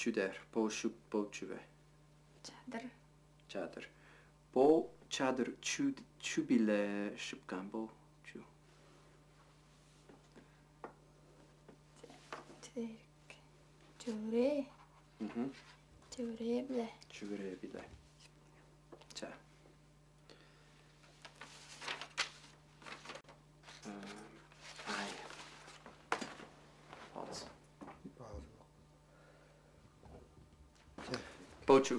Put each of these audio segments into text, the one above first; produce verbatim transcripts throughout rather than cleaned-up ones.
Чүдер, бо шуп, бо чүве? Чадыр. Чадыр. Бо чадыр чү, чү-биле шыпкан, бо чү? Чүдерик. Чөвүрээ. Мгм. Чөвүрээ-биле. Чүвүрээ-биле. Ча. Ай. Алыс. Баазы. Бо чү?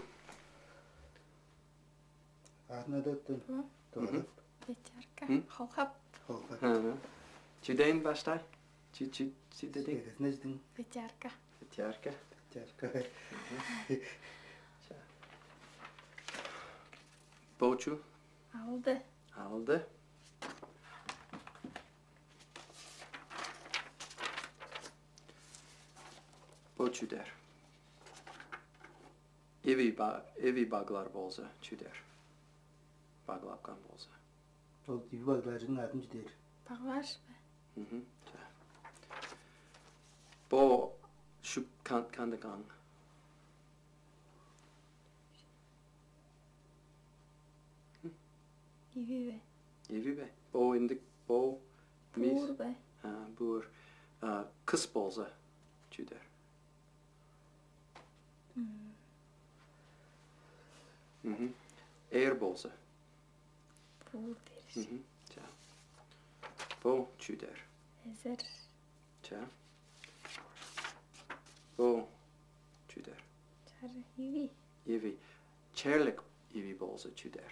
Артына дөттүн. Бо? Мгм. Туалап. Ветерка. М? Холхап. Холхап. Ха. Чүден баштай? Чү, чү, чү дедиң? Сегизинеждиң. Ветерка. Ветерка. Ветерка. Ча. Бо чү? Алды. Алды. Бо чүдер? Эви ба-, эви баглар болза чүдер? Баглапкан болза. Ол диби багларының адын чүдер? Баглаш бе? Мгм. Ча. Бо шуп кан-, кандыг аң? Иви бе? Иви бе? Бо индик, бо мис. Буур бе? А, буур. А, кыс болза чүдер? М. Мгм. Эр болза? Буур дээриш. Мгм. Ча. Бо чүдер? Эзер. Ча. Бо чүдер? Чар иви. Иви. Черлик иви болза чүдер?